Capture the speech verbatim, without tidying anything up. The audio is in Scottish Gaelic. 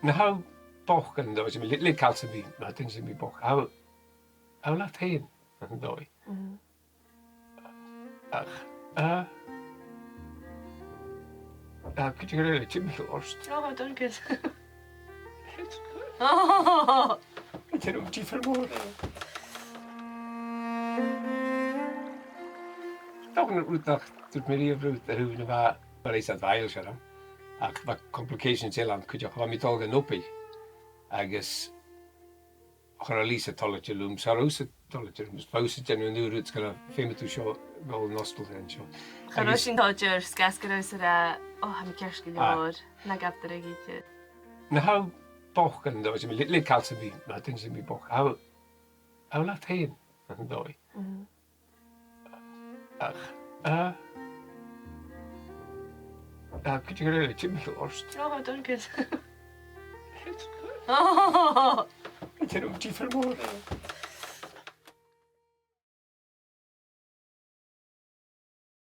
Na tha thu bochd an dòigh, le, le càil sam bith, ma tha duine sam bith bochd, tha thu, tha thu leat fhèin an dòigh. Mhm. Ach, eh, tha cuideigin eile timcheall ort. Oh, tha, dòigh. It's good. Oh! Tha e ro dhìofar mòr. Tha an rud nach tuirt mi riamh riut, a thaobh na bha, bha rud sam bith eile, seo, ach bha complications eile ann cuideachd, bha mi a' dol dhan obair. Agus chuir Lisa toilichte leam, 's cha robh thusa toilichte leam, 's bha thusa a' dèanamh an aon rud, 's gun fheumadh tu seo a dhol an ostail an seo. Cha robh sinn toilichte, 's gus gun robh thusa ag ràdh, "Oh, tha mi ceart gu leòr, na gabh dragh idir." Na tha thu bochd an dòigh, le, le càil sam bith, ma tha duine sam bith bochd, tha thu, tha thu leat fhèin an dòigh. Mhm. Ach, eh, tha cuideigin eile timcheall ort. Oh, tha, dòigh. It's good. Oh! Tha e ro dhìofar mòr.